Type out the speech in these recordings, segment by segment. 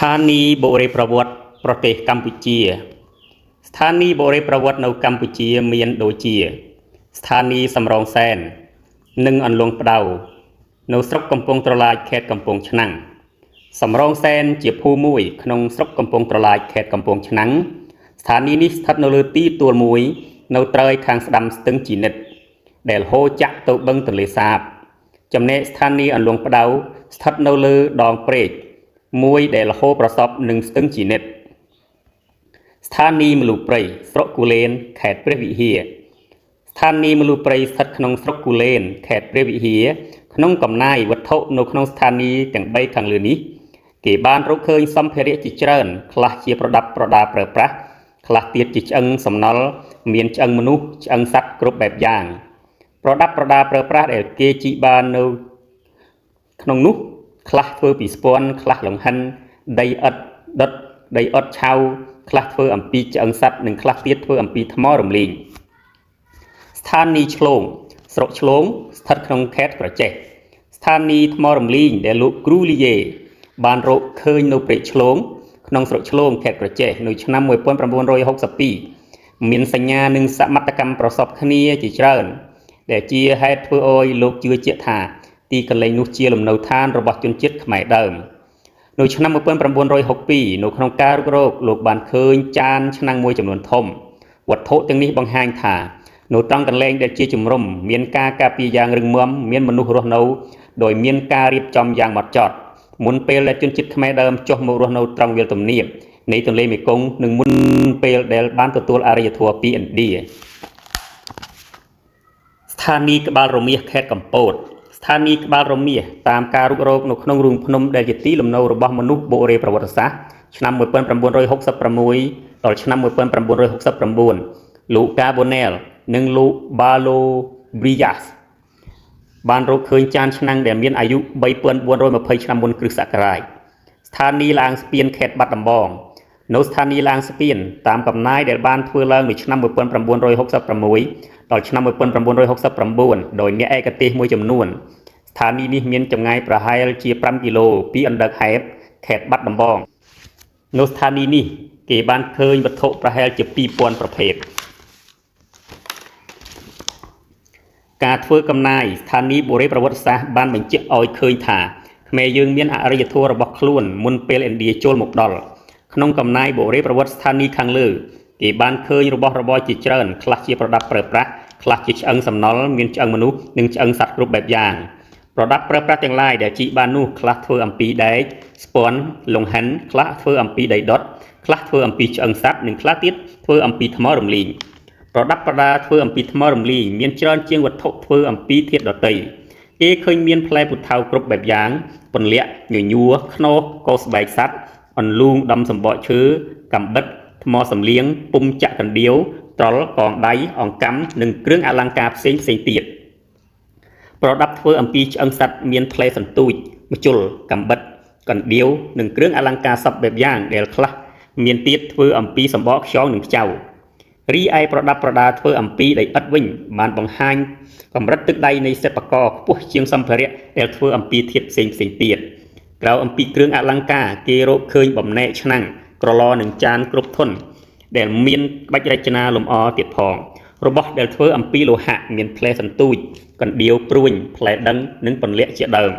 ថានីយ៍បុរេប្រវត្តិប្រទេសកម្ពុជា ស្ថានីយ៍បុរេប្រវត្តិនៅកម្ពុជាមានដូចជា ស្ថានីយ៍សំរោងសែន និងអន្លង់ផ្ដៅ នៅស្រុកកំពង់ត្រឡាចខេត្តកំពង់ឆ្នាំងសំរោងសែនជាភូមិមួយក្នុងស្រុកកំពង់ត្រឡាចខេត្តកំពង់ឆ្នាំងស្ថានីយ៍នេះស្ថិតនៅលើទីទួលមួយនៅត្រើយខាងស្ដាំស្ទឹងជីនិតដែលហូរចាក់ទៅបឹងទន្លេសាបចំណែកស្ថានីយ៍អន្លង់ផ្ដៅស្ថិតនៅលើដងព្រែកមួយដែលហូរប្រសពនឹងស្ទឹងជីនិតស្ថានីយ៍មលុព្រៃស្រុកគូលែនខេត្តព្រះវិហារស្ថានីយ៍មលុព្រៃស្ថិតក្នុងស្រុកគូលែនខេត្តព្រះវិហារក្នុងកំណាយវត្ថុនៅក្នុងស្ថានីយ៍ទាំង3ខាងលើនេះគេបានរកឃើញសម្ភារៈជាច្រើនខ្លះជាប្រដាប់ប្រដាប្រើប្រាស់ខ្លះទៀតជាឆ្អឹងសំណល់មានឆ្អឹងមនុស្សឆ្អឹងសត្វគ្រប់បែបយ៉ាងប្រដាប់ប្រដាប្រើប្រាស់ដែលគេជីកបាននៅក្នុងនោះខ្លះធ្វើពីស្ពាន់ខ្លះលង្ហិនដីឥដ្ឋដុតដីអត់ឆៅខ្លះធ្វើអំពីឆ្អឹងសត្វនិងខ្លះទៀតធ្វើអំពីថ្មរំលីងស្ថានីយ៍ឆ្លងស្រុកឆ្លងស្ថិតក្នុងខេត្តក្រចេះស្ថានីយ៍ថ្មរំលីងដែលលោកគ្រូលីយេបានរកឃើញនៅព្រែកឆ្លងក្នុងស្រុកឆ្លងខេត្តក្រចេះនៅឆ្នាំ1962មានសញ្ញានិងសមត្ថកម្មប្រសពគ្នាជាច្រើនដែលជាហេតុធ្វើឲ្យលោកជឿជាក់ថាទីកន្លែងនោះជាលំនៅឋានរបស់ជនជាតិខ្មែរដើមនៅឆ្នាំ1962នៅក្នុងការរុករកលោកបានឃើញចានឆ្នាំងមួយចំនួនធំវត្ថុទាំងនេះបង្ហាញថានៅត្រង់កន្លែងដែលជាជំរំមានការការពារយ៉ាងរឹងមាំមានមនុស្សរស់នៅដោយមានការរៀបចំយ៉ាងម៉ត់ចត់មុនពេលដែលជនជាតិខ្មែរដើមចុះមករស់នៅត្រង់វាលទំនាបនៃទន្លេមេគង្គនិងមុនពេលដែលបានទទួលអរិយធម៌ពីឥណ្ឌាស្ថានីយ៍ក្បាលរមាសខេត្តកំពតស្ថានីយ៍ក្បាលរមាសតាមការរុករកនៅក្នុងរូងភ្នំដែលជាទីលំនៅរបស់មនុស្សបុរេប្រវត្តិសាស្ត្រឆ្នាំ1966ដល់ឆ្នាំ1969លោកកាបូណែលនិងលោកបាឡូប្រីយ៉ាសបានរកឃើញចានឆ្នាំងដែលមានអាយុ3420ឆ្នាំមុនគ្រិស្តសករាជស្ថានីយ៍ឡាងស្ពានខេត្តបាត់ដំបងនៅស្ថានីយ៍ឡាងស្ពានតាមកំណាយដែលបានធ្វើឡើងនៅឆ្នាំ1966ដល់ឆ្នាំ1969ដោយអ្នកឯកទេសមួយចំនួនស្ថានីយ៍នេះមានចម្ងាយប្រហែលជា5គីឡូពីអណ្ដើកហែបខេត្តបាត់ដំបងនៅស្ថានីយ៍នេះគេបានឃើញវត្ថុប្រហែលជា2000ប្រភេទការធ្វើកំណាយស្ថានីយ៍បុរេប្រវត្តិសាស្ត្របានបញ្ជាក់ឲ្យឃើញថាខ្មែរយើងមានអរិយធម៌របស់ខ្លួនមុនពេលឥណ្ឌាចូលមកដល់ក្នុងកំណាយបុរេប្រវត្តិស្ថានីយ៍ខាងលើគេបានឃើញរបស់របរជាច្រើនខ្លះជាប្រដាប់ប្រើប្រាស់ខ្លះជាឆ្អឹងសំណល់មានឆ្អឹងមនុស្សនិងឆ្អឹងសត្វគ្រប់បែបយ៉ាងប្រដាប់ប្រើប្រាស់ទាំងឡាយដែលជីកបាននោះខ្លះធ្វើអំពីដែកស្ពាន់លង្ហិនខ្លះធ្វើអំពីដីដុតខ្លះធ្វើអំពីឆ្អឹងសត្វនិងខ្លះទៀតធ្វើអំពីថ្មរំលីងប្រដាប់ប្រដាធ្វើអំពីថ្មរំលីងមានច្រើនជាងវត្ថុធ្វើអំពីធាតុដទៃគេឃើញមានផ្លែពុថៅគ្រប់បែបយ៉ាងពន្លាក់ញញួរខ្នោសកោស្បែកសត្វអន្លូងដំសម្បកឈើកំបិតថ្មសំលៀងពុំចាក់កណ្ដៀវត្រល់កងដៃអង្កាំនិងគ្រឿងអលង្ការផ្សេងផ្សេងទៀតប្រដាប់ធ្វើអំពីឆ្អឹងសត្វមានផ្លែសន្ទូចម្ជុលកំបិតកណ្ដៀវនិងគ្រឿងអលង្ការសពបែបយ៉ាងដែលខ្លះមានទៀតធ្វើអំពីសម្បកខ្យងនិងខ្ចៅរីឯប្រដាប់ប្រដាធ្វើអំពីដីឥដ្ឋវិញបានបង្ហាញកម្រិតទឹកដៃនៃសិប្បករខ្ពស់ជាងសម្ភារៈដែលធ្វើអំពីធាតុផ្សេងផ្សេងទៀតក្រៅអំពីគ្រឿងអលង្ការគេរកឃើញបំណែកឆ្នាំងក្រឡនិងចានគ្រប់ធុនដែលមានក្បាច់រចនាលម្អទៀតផងរបស់ដែលធ្វើអំពីលោហៈមានផ្លែសន្ទូចកណ្ដៀវព្រួញផ្លែដឹងនិងពន្លាកជាដើម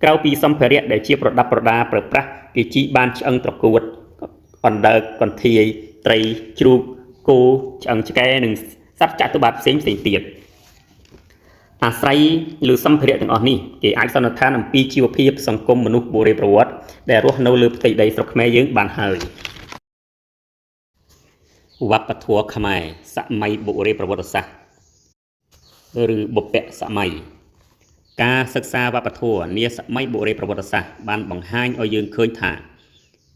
ក្រៅពីសម្ភារៈដែលជាប្រដាប់ប្រដាប្រើប្រាស់គេជីកបានឆ្អឹងត្រកួតអណ្ដើកកន្ធាយត្រីជ្រូកគោឆ្អឹងឆ្កែនិងសត្វចតុបាទផ្សេងផ្សេងទៀតអាស្រ័យលើសម្ភារៈទាំងអស់នេះគេអាចសន្និដ្ឋានអំពីជីវភាពសង្គមមនុស្សបុរេប្រវត្តិដែលរស់នៅលើផ្ទៃដីស្រុកខ្មែរយើងបានហើយវប្បធម៌ខ្មែរសម័យបុរេប្រវត្តិសាស្ត្រឬបុព្វសម័យការសិក្សាវប្បធម៌នាសម័យបុរេប្រវត្តិសាស្ត្របានបង្ហាញឲ្យយើងឃើញថា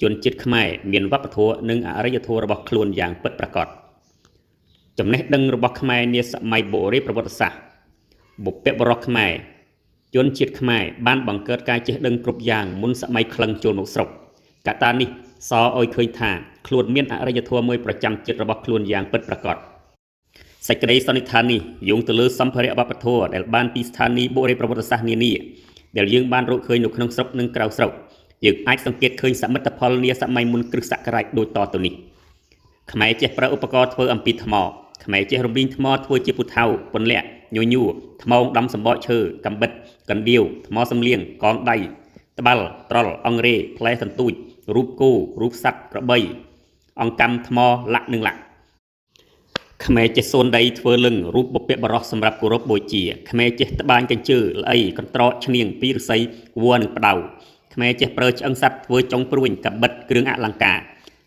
ជនជាតិខ្មែរមានវប្បធម៌និងអរិយធម៌របស់ខ្លួនយ៉ាងពិតប្រាកដចំណេះដឹងរបស់ខ្មែរនាសម័យបុរេប្រវត្តិសាស្ត្របុព្វបុរសខ្មែរជនជាតិខ្មែរបានបង្កើតការចេះដឹងគ្រប់យ៉ាងមុនសម័យក្លឹងចូលមកស្រុកកត្តានេះសឲ្យឃើញថាខ្លួនមានអរិយធម៌មួយប្រចាំជាតិរបស់ខ្លួនយ៉ាងពិតប្រាកដសេចក្តីសន្និដ្ឋាននេះយោងទៅលើសម្ភារៈវប្បធម៌ដែលបានពីស្ថានីយ៍បុរេប្រវត្តិសាស្ត្រនានាដែលយើងបានរកឃើញនៅក្នុងស្រុកនិងក្រៅស្រុក យើងអាចសង្កេតឃើញសមិទ្ធផលនាសម័យមុនគ្រិស្តសករាជដូចតទៅនេះខ្មែរចេះប្រើឧបករណ៍ធ្វើអំពីថ្មខ្មែរចេះរំលីងថ្មធ្វើជាពូថៅពន្លាក់ញញួរថ្មងដំសម្បកឈើកាំបិតកណ្ដៀវថ្មសំលៀងកងដៃត្បាល់ត្រល់អង្រេផ្លែសន្ទូចរូបគោរូបសត្វក្របីអង្កាំថ្មលាក់និងលាក់ខ្មែរចេះសូនដីធ្វើលឹងរូបបុព្វបុរសសម្រាប់គោរពបូជាខ្មែរចេះត្បាញកញ្ជើល្អីកន្ត្រកឈ្នាងពីឫស្សីវល្លិនិងផ្ដៅខ្មែរចេះប្រើឆ្អឹងសត្វធ្វើចុងព្រួញកាំបិតគ្រឿងអលង្ការ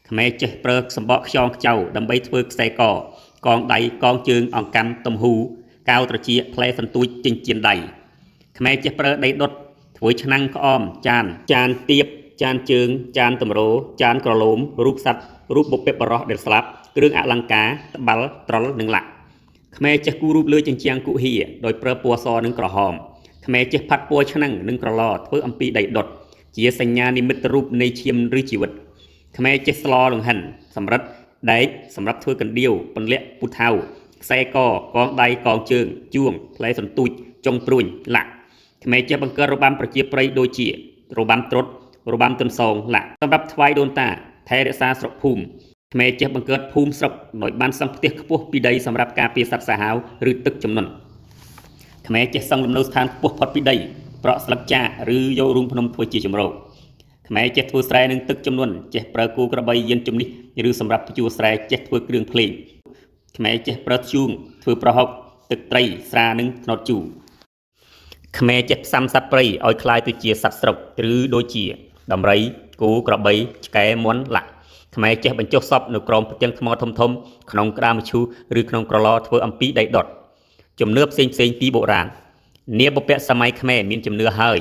ខ្មែរចេះប្រើសម្បកខ្យងខ្ចៅដើម្បីធ្វើខ្សែកកងដៃកងជើងអង្កាំទំហ៊ូកៅត្រចៀកផ្លែសន្ទូចចិញ្ចៀនដៃខ្មែរចេះប្រើដីដុតធ្វើឆ្នាំងក្អមចានចានទៀបចានជើងចានទម្រចានក្រឡូមរូបសត្វរូបបុព្វបុរសដែលស្លាប់គ្រឿងអលង្ការត្បាល់ត្រល់និងលាក់ខ្មែរចេះគូររូបលើជញ្ជាំងគុហាដោយប្រើពណ៌សនិងក្រហមខ្មែរចេះផាត់ពណ៌ឆ្នាំងនិងក្រឡធ្វើអំពីដីដុតជាសញ្ញានិមិត្តរូបនៃឈាមឬជីវិតខ្មែរចេះស្លលង្ហិនសម្រិតដែកសម្រាប់ធ្វើកណ្ដៀវពន្លាក់ពូថៅខ្សែកកងដៃកងជើងជួងផ្លែសន្ទូចចុងព្រួញលាក់ខ្មែរចេះបង្កើតរបាំប្រជាប្រិយដូចជារបាំត្រុដិរបាំទន្សងលាក់សម្រាប់ថ្វាយដូនតាថែរក្សាស្រុកភូមិខ្មែរចេះបង្កើតភូមិស្រុកដោយបានសង់ផ្ទះខ្ពស់ពីដីសម្រាប់ការពារសត្វសាហាវឬទឹកជំនន់ខ្មែរចេះសង់លំនៅស្ថានខ្ពស់ផុតពីដីប្រក់ស្លឹកចាកឬយករូងភ្នំធ្វើជាជម្រកខ្មែរចេះធ្វើស្រែនឹងទឹកជំនន់ចេះប្រើគោក្របីយានជំនិះឬសម្រាប់ភ្ជួរស្រែចេះធ្វើគ្រឿងភ្លេងខ្មែរចេះប្រើធ្យូងធ្វើប្រហុកទឹកត្រីស្រានិងត្នោតជូរខ្មែរចេះផ្សំសត្វព្រៃឲ្យក្លាយទៅជាសត្វស្រុកឬដូចជាដំរីគោក្របីឆ្កែមាន់លាក់ខ្មែរចេះបញ្ចុះសពនៅក្រោមផ្ទាំងថ្មធំធំក្នុងក្តារមឈូសឬក្នុងក្រឡធ្វើអំពីដីដុតជំនឿផ្សេងផ្សេងពីបុរាណនាបុព្វសម័យខ្មែរមានជំនឿហើយ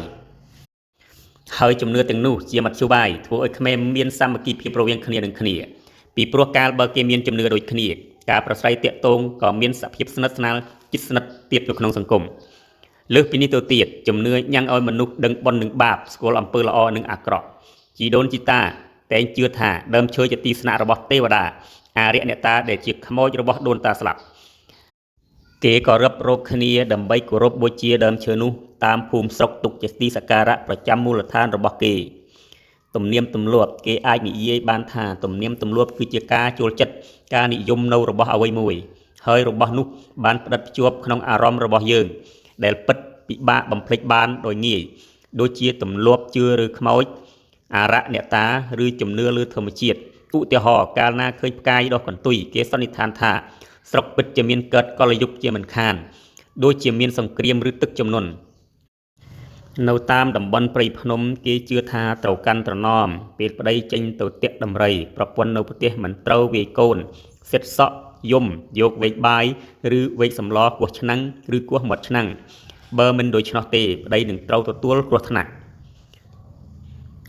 ហើយជំនឿទាំងនោះជាមធ្យោបាយធ្វើឲ្យខ្មែរមានសាមគ្គីភាពរវាងគ្នានឹងគ្នាពីព្រោះកាលបើគេមានជំនឿដូចគ្នាការប្រស្រ័យទាក់ទងក៏មានសភាពស្និទ្ធស្នាលជិតស្និទ្ធទៀតនៅក្នុងសង្គមលើសពីនេះទៅទៀតជំនឿញ៉ាំងឲ្យមនុស្សដឹងបុណ្យនិងបាបស្គាល់អំពើល្អនិងអាក្រក់ជីដូនជីតាតែងជឿថាដើមឈើជាទីស្នាក់របស់ទេវតាអារក្សអ្នកតាដែលជាខ្មោចរបស់ដូនតាស្លាប់គេក៏រឹបរកគ្នាដើម្បីគោរពបូជាដើមឈើនោះតាមភូមិស្រុកទុកជាទីសក្ការៈប្រចាំមូលដ្ឋានរបស់គេទំនៀមទម្លាប់គេអាចនិយាយបានថាទំនៀមទម្លាប់គឺជាការចូលចិត្តការនិយមនៅរបស់អ្វីមួយហើយរបស់នោះបានផ្ដិតភ្ជាប់ក្នុងអារម្មណ៍របស់យើងដែលពិតពិបាកបំភ្លេចបានដោយងាយដូចជាទម្លាប់ជឿឬខ្មោចអារក្សអ្នកតាឬជំនឿលើធម្មជាតិឧទាហរណ៍កាលណាឃើញផ្កាយដុះកន្ទុយគេសន្និដ្ឋានថាស្រុកពិតជាមានកើតកលយុគជាមិនខានដូចជាមានសង្គ្រាមឬទឹកជំនន់នៅតាមតំបន់ព្រៃភ្នំគេជឿថាត្រូវកាន់ត្រណមពេលប្តីចេញទៅទាក់ដំរីប្រពន្ធនៅផ្ទះមិនត្រូវវាយកូនសិតសក់យំយកវែកបាយឬវែកសម្លគោះឆ្នាំងឬគោះមាត់ឆ្នាំងបើមិនដូច្នោះទេប្តីនឹងត្រូវទទួលគ្រោះថ្នាក់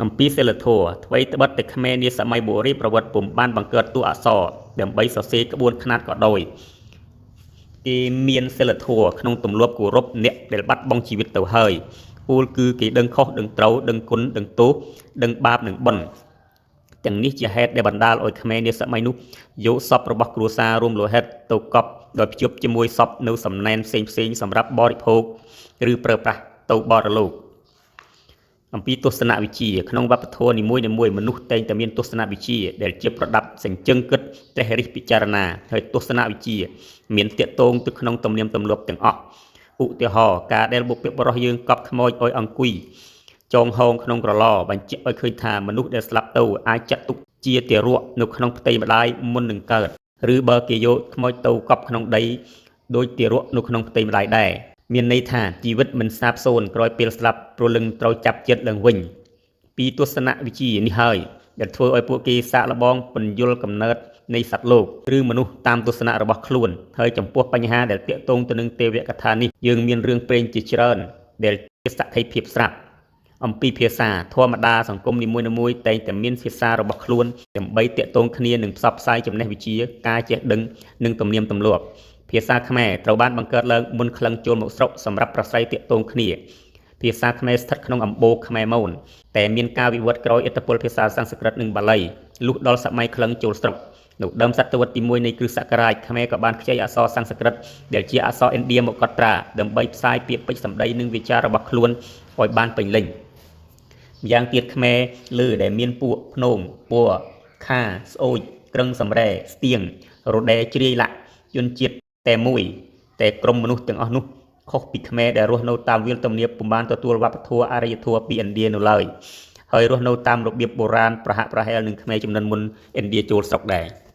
អំពីសិលធម៌ថ្វីត្បិតតែខ្មែរនាសម័យបុរាណប្រវត្តិពុំបានបង្កើតតួអក្សរដើម្បីសរសេរក្បួនខ្នាតក៏ដោយគេមានសិលធម៌ក្នុងទម្លាប់គោរពអ្នកដែលបាត់បង់ជីវិតទៅហើយពោលគឺគេដឹងខុសដឹងត្រូវដឹងគុណដឹងទោសដឹងបាបនិងបុណ្យទាំងនេះជាហេតុដែលបណ្ដាលឲ្យខ្មែរនាសម័យនោះយកសពរបស់គ្រួសាររួមលោហិតទៅកប់ដោយភ្ជាប់ជាមួយសពនៅសំណែនផ្សេងផ្សេងសម្រាប់បរិភោគឬប្រើប្រាស់ទៅបរលោកអំពីទស្សនវិជ្ជាក្នុងវប្បធម៌នីមួយៗមនុស្សតែងតែមានទស្សនវិជ្ជាដែលជាប្រដាប់សញ្ជឹងគិតត្រេះរិះពិចារណាហើយទស្សនវិជ្ជាមានទាក់ទងទៅក្នុងទំនៀមទម្លាប់ទាំងអស់ឧទាហរណ៍ការដែលបុព្វបុរសយើងកប់ខ្មោចឲ្យអង្គុយចងហោងក្នុងក្រឡបញ្ជាក់ឲ្យឃើញថាមនុស្សដែលស្លាប់ទៅអាចចាត់ទុកជាទារកនៅក្នុងផ្ទៃម្ដាយមុននឹងកើតឬបើគេយកខ្មោចទៅកប់ក្នុងដីដូចទារកនៅក្នុងផ្ទៃម្ដាយដែរមានន័យថាជីវិតមិនសាបសូន្យក្រោយពេលស្លាប់ព្រលឹងត្រូវចាប់ចិត្តឡើងវិញពីទស្សនវិជ្ជានេះហើយដែលធ្វើឲ្យពួកគេសាកល្បងពន្យល់កំណើតនៃសត្វលោកឬមនុស្សតាមទស្សនៈរបស់ខ្លួនហើយចំពោះបញ្ហាដែលទាក់ទងទៅនឹងទេវកថានេះយើងមានរឿងព្រេងជាច្រើនដែលជាសក្ខីភាពស្រាប់អំពីភាសាធម្មតាសង្គមនីមួយៗតែងតែមានភាសារបស់ខ្លួនដើម្បីទាក់ទងគ្នានិងផ្សព្វផ្សាយចំណេះវិជ្ជាការចេះដឹងនិងទំនៀមទម្លាប់ភាសាខ្មែរត្រូវបានបង្កើតឡើងមុនក្លឹងចូលមកស្រុកសម្រាប់ប្រស្រ័យទាក់ទងគ្នាភាសាខ្មែរស្ថិតក្នុងអំបូរខ្មែរមូនតែមានការវិវត្តក្រោយឥទ្ធិពលភាសាសំស្ក្រឹតនិងបាលីលុះដល់សម័យក្លឹងចូលស្រុកនៅដើមសតវត្សទី1នៃគ្រិស្តសករាជខ្មែរក៏បានខ្ចីអក្សរសំស្ក្រឹតដែលជាអក្សរឥណ្ឌាមកកត់ត្រាដើម្បីផ្សាយពាក្យពេចន៍សម្ដីនិងវាចារបស់ខ្លួនឲ្យបានពេញលេញ ម្យ៉ាងទៀតខ្មែរលើដែលមានពួកភ្នំពណ៌ខាស្អូចក្រឹងសំរែស្ទៀងរ៉ូដេជ្រាយលាក់ជនជាតិតែមួយតែក្រុមមនុស្សទាំងអស់នោះខុសពីខ្មែរដែលរស់នៅតាមវាលទំនាបពុំបានទទួលវប្បធម៌អរិយធម៌ពីឥណ្ឌានៅឡើយហើយរស់នៅតាមរបៀបបុរាណប្រហាក់ប្រហែលនឹងខ្មែរជំនាន់មុនឥណ្ឌាចូលស្រុកដែរ។